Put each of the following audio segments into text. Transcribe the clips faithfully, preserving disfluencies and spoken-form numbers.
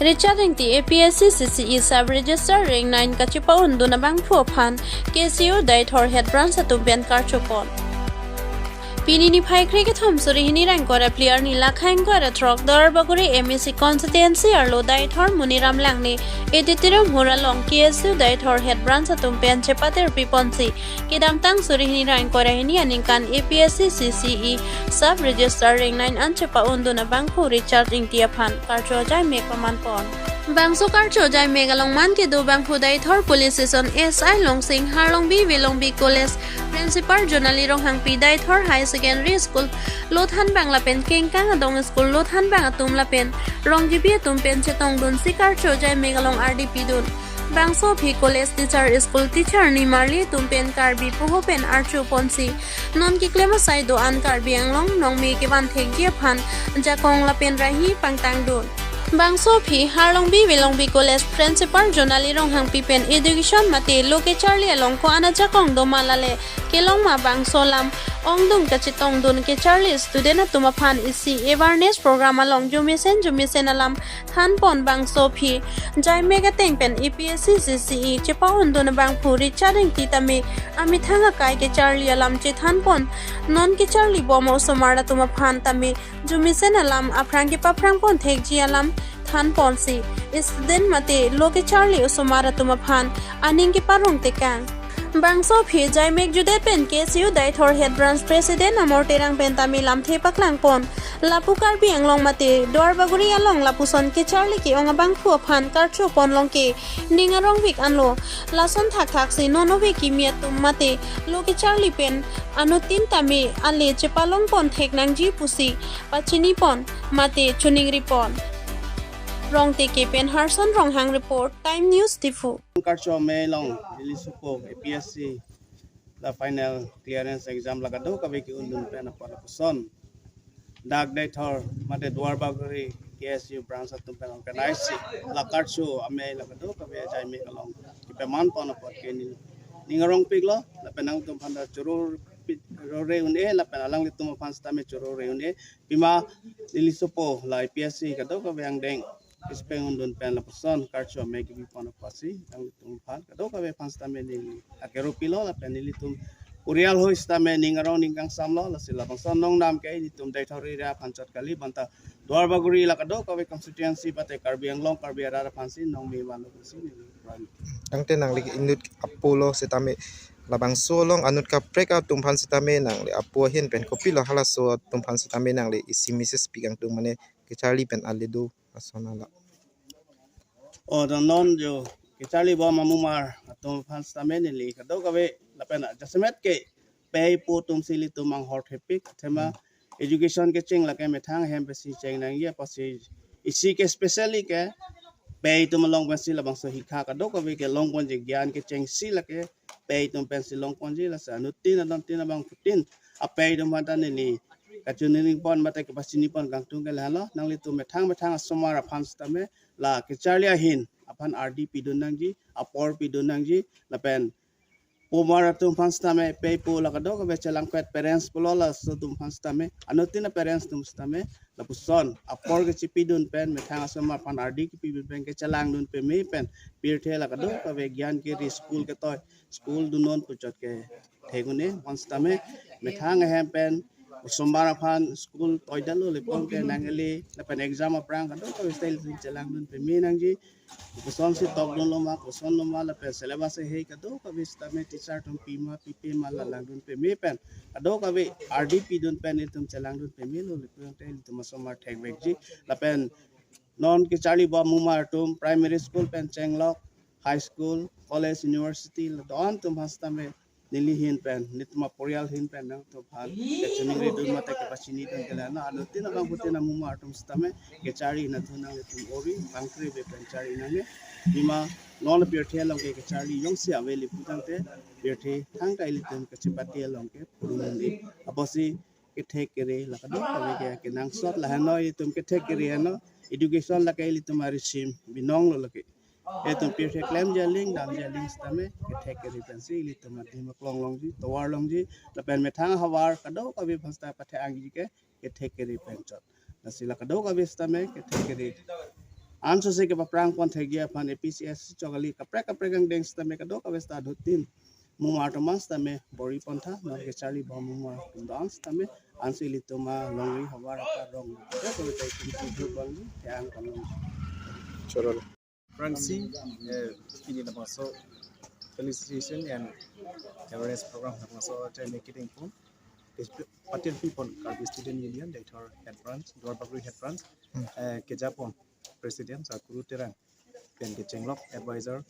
Richard Ingti, A P S C C C E Sub Registrar Rank nine kachepa-undun abangphu aphan K S U Deithor Head Branch atum pen karchopon. Pini niphai kre kethom suri hini ra ingkoi ra phli arni lakhai ingkoi ra throk Duarbagori M A C constituency arlo Deithor Muniram Langne Auditorium Hall along K S U Deithor Head Branch atum pen chepatirpiponsi kedamtang suri hini ra ingkoi ra hini aningkan A P S C C C E Sub Registrar Rank nine an chepa-undun abangphu Richard Ingti aphan karcho ajai mek pamanpon. Bangso karcho ajai mek along man kedo abangphu Deithor Police Station S I Longsing, Harlongbi Velongbi College Principal Jonali Ronghangpi, Deithor High Secondary School lothanbang lapen kengkang adong school lothanbang atum lapen rongjibi atum pen chetongdunsi karcho ajai mek along ardi pidun. Bangso aphi college teacher, school teacher nimarli atum pen Karbi poho pen archoponsi non keklem asai do-an Karbi Anglong nongme kevan thekji aphan jakong lapen rahi pangtangdun. Bangso aphi Harlongbi Velongbi College Principal Jonali Ronghangpi pen education mate lo kecharli along ko-an ajakong do ma lale kelong ma bangso alam ongdung kachetongdun kecharli student atum aphan isi awareness program along jumesen jumesen alam thanpon. Bangso aphi ajai mek ateng pen A P S C C C E chepa-undun abangphu Richard Ingti tame amethang akai kecharli alam chethanpon. Non kecharli bom osomar atum aphan tame jumesen alam aphrang kepaphrangpon thekji alam thanponsi student mate lo kecharli osomar atum aphan aning keparong tekang. Bangso aphi ajai mek judet pen K S U Deithor Head Branch President Amor Terang pen tame lamthe paklangpon. Lapu Karbi Anglong mate Duarbagori along lapuson kecharli ke-ong abangphu aphan karchopon longke ning arongvik anlo. Lason thakthak si non ove kimi atum mate lo kecharli pen anuttin tame ale chepalongpon thek nangji pusi pachinipon mate choningripon. Rongteke pen Harson Ronghang report, Time News Diphu. Karcho amei along neli sopo A P S C la final clearance exam la kadokave ke-undun pen apot lapuson dak Deithor mate Duarbagori K S U branch atum pen organize si la karcho amei la kadokave ajai mek along kepamanpon apot ke neli ning arongpiklo lapen nangtum aphan ta choro pi-, rore un-e lapen alanglitum aphan sitame chorore un-e. Pima neli sopo la A P S C kadokave angdeng kechepeng-undun pen lapuson karcho amei kepipon apotsi nangtum aphan kadokave aphan sitame neli akero pilo lapen nelitum porial ahoi sitame ning arong ning kangsamlo. Lasi labangso nongnam ke nelitum Deithor area aphan chot kali, bonta Duarbagori la kadokave constituency mate Karbi Anglong Karbi arat aphansi nongme vanlo pusi neli roi. Tangte nangli inut apo lo sitame labangso along anut kaprek atum aphan sitame nangli apo ahin pen kopilo halaso atum aphan sitame nangli isi message pi kangtung mane kecharli pen ale do ason ala. O, don non jo kecharli bom amumar atum aphan sitame neli kadokave lapen jasemet ke pei po atumsi ilitum anghor thepik, athema education kecheng lake methang ahem pensi cheng nangji apotsi isi ke specially ke pei atum along pensi labangso hikha kadokave kelongponji, gyan kechengsi lake pei atum pensi longponji. Lasi anuttin adontin abangphutin apei atum aphan ta neli kachoningripon mate kepachinipon kangtung ke lahelo, nanglitum methang methang asomar aphan sitame la kecharli ahin aphan ardi pidun nangji, apor pidun nangji, lapen pomar atum aphan sitame pei po la kadokave chelangpet, parents pulo laso atum aphan sitame, anuttin a-parents atum sitame lapuson apor kechepidun pen methang asomar aphan ardi kepidun pen kechelangdun peme pen pirthe la kadokave gyan keri, school ketoi, school dunnon puchot ke thek un-e. Bonsitame methang ahem pen osomar aphan school toidetlo lepon ke nangkele lapen exam aphrang kadokave style chelangdun peme nangji. Kosonsi tokdunlo ma, kosonlo ma lapen syllabus ahei kadokave sitame teacher atum pima pipe ma la langdun peme pen kadokave ardi pidun pen ilitum chelangdun pemelo, lepon te ilitum asomar thekvekji. Lapen non kecharli bom amumar atum primary school pen chenglok high school, college, university la don atum aphan sitame neli ahin pen, nelitum aporial ahin pen nangtum aphan kechoningridun mate kepachinidun ke lahelo, anuttin abangphutin amumar atum sitame kecharli nathu nanglitum ori bangkre ave pen charli nangne. Pima non pirthe along ke kecharli jongsi ave le pu tangte pirthe thangta ilitum kachepate along ke purun un-e. Apotsi kethe kere la kadokave ke kenangsot lahenlo, ilitum kethe kere henlo, education lake ilitum arisim binonglo lake. Itum pirthe klemji aling damji aling sitame kethe kere pensi ilitum adim aklong longji, tovar longji, lapen methang ahavar kadokave aphan sita pathe-angji ke kethe kere pen chot. Lasi la kadokave sitame kethe kere Ansose kepaphrang pon thekji aphan A P S C chokali kaprek kaprek angdeng sitame kadokave sita adhotin mumar atum an sitame bor-i pon tha, non kecharli bom mumar atum do-an sitame ansi ilitum alongri havar aparong. Te kami tai kum kum kum kum kum kum kum kum. Chorolo. Aphrangsi, eh, pini labangso felicitation and awareness program labangso chai me kedeng pon. Patir pi pon Karbi Student Union, Deithor Head Branch, Duar Bagori Head Branch, eh, keja pon President Sar Kuru Terang, pen kechenglok Advisor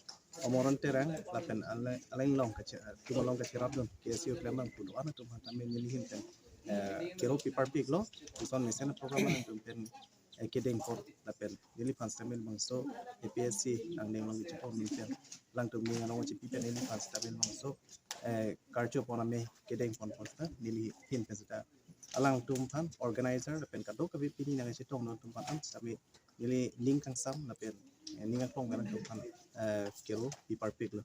Omoron Terang, lapen ale-, alanglong kache-, atum along kacherapdun K S U klembang pu do-an atum aphan tame neli ahin pen, eh, kero pi parpiklo, lason mesen program atum pen, eh, kedeng pon lapen neliphan sitame labangso A P S C angdeng along chepon pen, alangtum ning along chipi pen neliphan sitame labangso, eh, karcho pon ame kedeng pon pon sita neli ahin pen sita alangtum aphan organizer lapen kadokave pini nangchetongdun atum aphan an sitame neli ning kangsam lapen, eh, ning aklong pen atum aphan, eh, kero pi parpiklo.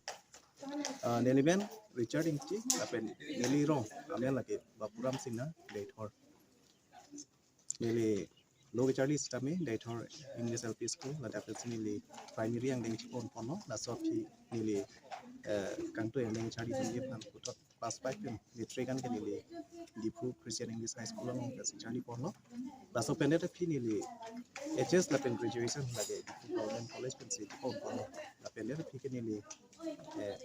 Eh, neli men Richard Ingti lapen neli rong amen lake Bapuram Singna, Deithor. Neli lo kecharli sitame Deithor English L P School, ladak si neli primary angdeng chepon ponlo, laso aphi neli, eh, kangtui angdeng charli ponji aphan puthot class five pen matric an ke neli Diphu Christian English High School along si charli ponlo. Laso pen det aphi neli H S lapen graduation lake Diphu Government College pensi chepon ponlo. Lapen det aphi ke neli, eh,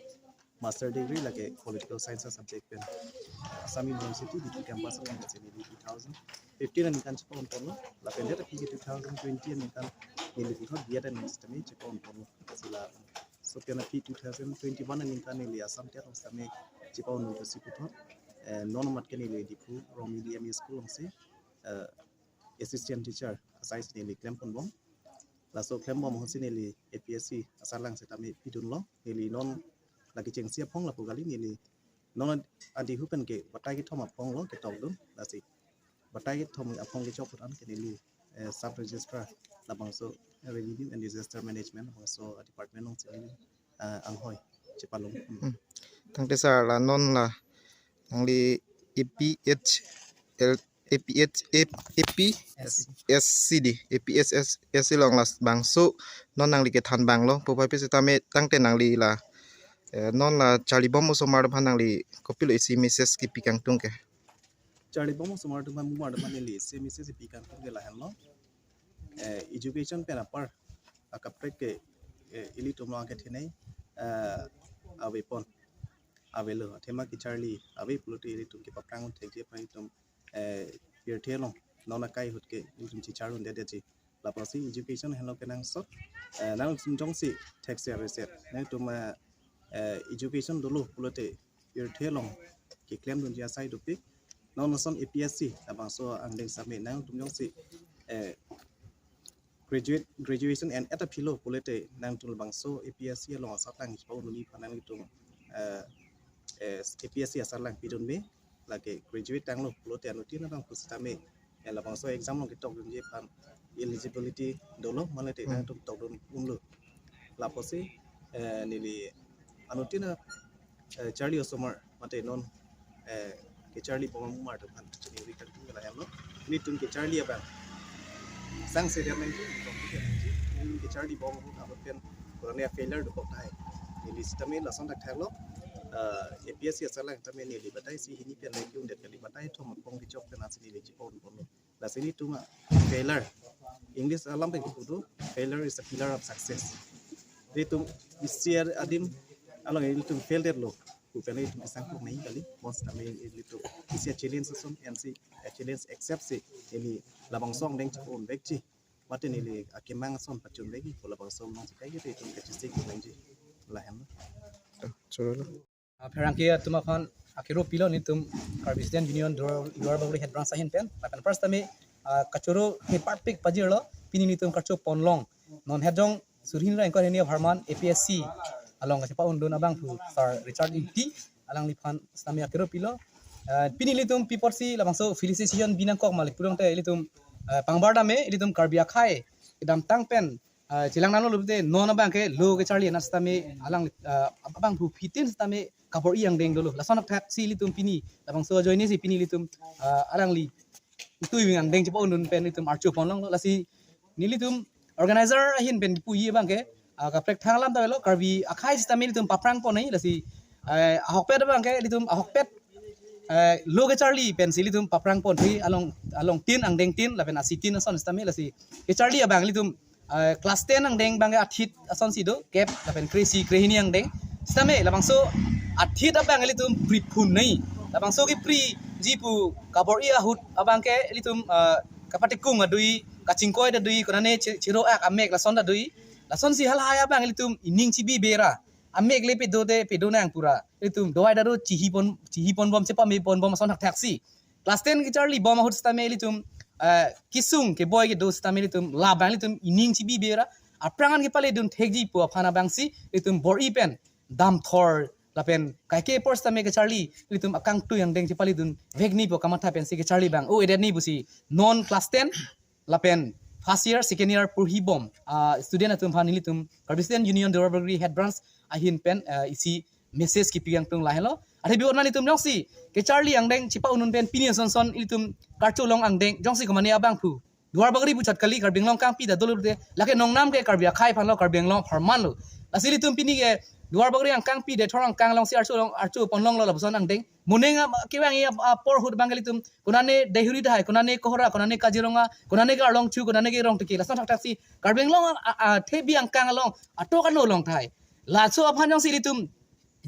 master degree lake political science subject pen Assam University Diphu campus along si neli two thousand fifteen aningkan chepon ponlo. Lapen det aphi ke two thousand twenty aningkan neli puthot B Ed and Master ni chepon ponlo. Sila so pen aphi two thousand twenty-one aningkan neli Assam TET along sitame chepon un si puthot, eh, non amat ke neli Diphu Rong Midi M E School along si, eh, assistant teacher asai si neli klem pon bom. Laso klem bom ahut si neli A P S C asarlang sitame pidunlo. Neli non lake chengsi aphong lapu kali, neli non adihu pen ke batai kethom aphong lo ketokdun. Lasi batai kethom aphong kechok ahut an ke neli, eh, sub registrar labangso Revenue and Disaster Management labangso department along si neli, eh, anghoi chepalong. Hmm. Hmm. Tangte sir, la non la nangli A P H L, A P H, A P S C di, A P S C along labangso non nangli kethan abang lo. Pu pai pi sitame tangte nangli la, eh, non la charli bom osomar aphan nangli kopilo isi message kipi kangtung ke? Charli bom osomar atum aphan, mumar atum aphan neli isi message kipi kangtung ke lahenlo. Eh, education pen apar akaprek ke, eh, ilitum along kethenei, eh, ave pon, avelo. Athema kecharli ave pulote ilitum kepaphrang un thekji aphan itum, eh, pirthe along non akai ahut ke ilitum chechar un detji. Lapusi education henlo kenangsot, eh, nangtum jongsi thekser reser, nangtum, eh, eh, education dolo pulote pirthe along keklemdunji asai dopik. Non ason A P S C labangso angdeng sitame nangtum jongsi, eh, graduate, graduation en-et aphi lo pulote nangtum labangso A P S C along asarlang chepon un-e aphan nangtum, eh, eh, A P S C asarlang pidun me, lake graduate tanglo pulote anuttin abang pusitame, eh, labangso exam along ketokdunji aphan eligibility dolo, mane te Hmm. nangtum tokdun unlo. Lapusi, eh, neli anuttin, eh, charli osomar mate non, eh, kecharli bom mumar atum aphan chini ri kangtung ke lahenlo. Nelitum kecharli abang sangse dia nangji, nelitum kecharli bom ahut pen kurang dia failure dokok tahai. Neli sitame lason thakthaklo, eh, A P S C asarlang tame neli batai isi hini pen lagi un-edet kali, batai kethom aphong kechok pen ansi neli chepon ponlo. Lasi nelitum failure, English alam pen kipu do, "Failure is a pillar of success." Nelitum isi adim along nelitum fail detlo, pu pen nelitum kesang pok nai kali, bonsitame nelitum isi challenge ason, ansi challenge accept si neli labangso angdeng chepon vekji, mate neli akemang ason pachun vekji pu labangso along si kaike nelitum kachesik nangji, lahen. Chorolo. Ah, pherangke atum aphan akero pilo nelitum Karbi Student Union Duar, Duar Bagori Head Branch ahin pen. Lapen first time, ah, kachoro ke parpik pajirlo, pini nelitum karcho ponlong. Non hejong surhin ra ingkoi hini apharman A P S C along kachepa-undun abangphu Sir Richard Ingti alangliphan sitame akero pilo. Ah, pini nelitum pi apotsi labangso felicitation binangkok malik pulongte nelitum, ah, pangbar dame nelitum Karbi akhei kedamtang pen, ah, chelang nanglo lupte non abang ke lo kecharli anat sitame alang, ah, abangphu aphi tin sitame kabor-i angdeng dolo. Lason athak si nelitum pini labangso ajoine si pini nelitum, ah, alangli tui wing angdeng chepa-undun pen nelitum archo ponlonglo. Lasi nelitum organizer ahin pen puji abang ke, ah, kaprek thang alam ta avelo, Karbi akhei sitame ilitum paphrang pon nangji, lasi, eh, ahokpet abang ke ilitum ahokpet, eh, lo kecharli pensi ilitum paphrang pon thu along, along tin angdeng tin lapen asi tin ason sitame, lasi kecharli abang ilitum, eh, class ten angdeng abang ke athit asonsi do, kep lapen kre-isi krehini angdeng sitame, labangso athit abang ilitum pri phun nangji. Labangso kepriji pu kabor-i ahut abang ke ilitum, eh, kapatikung adui, kachingkoi adui, konane chi-, chiro-ak amek lason adui. Lasonsi halahai abang ilitum ining chibi bera. Amek le pedo te pedo nang pura. Ilitum dawai daru chihi pon, chihi pon bom, chepame pon bom ason thakthak si. Class ten kecharli bom ahut sitame ilitum, eh, kesung keboi kedo sitame ilitum labang ilitum ining chibi bera. Aphrang an kepale dun thekji pu aphan abangsi ilitum bor-i pen damthor lapen kaike apor sitame kecharli ilitum akangtui angdeng chepale dun vek nangji pu kamatha pensi kecharli abang o-edet nangji pusi non class ten lapen first year, second year porhi bom, ah, student atum aphan nelitum Karbi Student Union Duarbagori Head Branch ahin pen, ah, isi message kepi kangtung lahelo. Athe bi-ot ma nelitum jongsi kecharli angdeng chepa-un-un pen pini ason son ilitum karcho along angdeng jongsi komane abangphu Duarbagori puchot kali, Karbi Anglong kangpi ta dolo te, lake nongnam ke Karbi akhei aphan lo, Karbi Anglong apharman lo. Lasi ilitum pini ke Duarbagori angkangpi, Deithor angkang alongsi archo along, archo pon longlo lapuson angdeng. Mo ning a, kevang-i a, apor ahut abang ke ilitum konane Deihori tahai, konane Kohora, konane Kaziranga, konane ke Arlongchu, konane ke Rongteke, lason thakthak si Karbi Anglong a, a, a, thepi angkang along atok ano along tahai. Laso aphan jongsi ilitum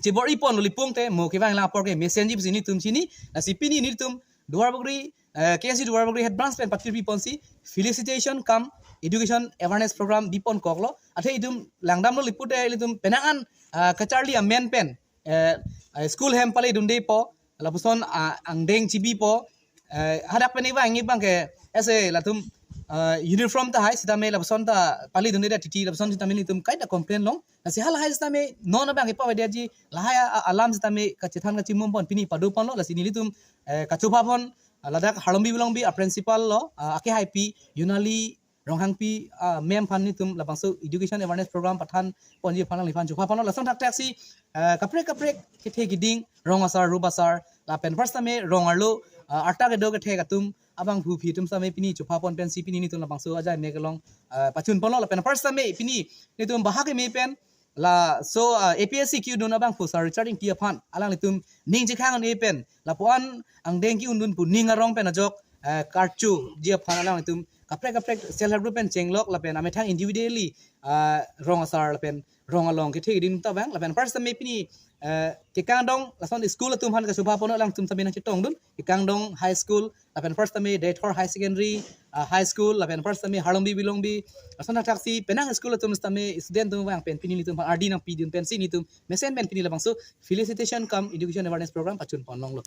chebor-i ponlo lipung te, mo kevang lang apor ke mesenji pusi nelitum chini. Lasi pini nelitum Duarbagori, eh, K S U Duarbagori Head Branch pen pathirpi ponsi felicitation cum education awareness program bi pon koklo. Athe itum langdamlo lipute ilitum penang an, ah, kecharli amen pen, eh, eh, school hem pale dunde po, lapuson, ah, angdeng chibi po, eh, hadak pen ivang-i abang ke ese latum, ah, uniform tahai sitame lapuson ta pale dunde da titi lapuson sitame nelitum kaita complain long. Lasi halahai sitame non abang ke pavedetji lahai a, a, alam sitame kachethan kachimum pon pini pado ponlo, lasi nelitum, eh, kachopha pon, ah, ladak Harlongbi Bilongbi a principal lo, ah, akehaipi Yunali Ronghangpi, ah, ma'am aphan nelitum labangso education awareness program pathan ponji aphan alangliphan chopha ponlo, lason thakthak si, eh, kaprek kaprek kethe kiding rong asar rup asar lapen first time rong arlo, ah, arta kedo kethek atum abangphu aphi atum sitame pini chopha pon pensi pini nelitum labangso ajai mek along, ah, pachun ponlo lapen first time pini nelitum bahak me pen laso, ah, A P S C ke-un-un abangphu Sir Richard Ingti aphan alanglitum ning chekhang un-e pen lapu-an angdeng ke-un-un pu ning arong pen ajok, ah, karchoji aphan alanglitum kaprek kaprek self help group pen chenglok lapen amethang individually, ah, rong asar lapen rong along kethe kiding ta vang lapen first time pini, ah, kekangdong lason school atum aphan kachopha ponlo, alangtum sitame nangchetongdun, kekangdong High School lapen first time Deithor High Secondary, ah, High School lapen first time Harlongbi Bilongbi, lason thakthak si penang school atum sitame student atum vang pen pini nelitum ardi nangpidun pensi nelitum mesen pen pini labangso felicitation cum education awareness program pachun pon longlo.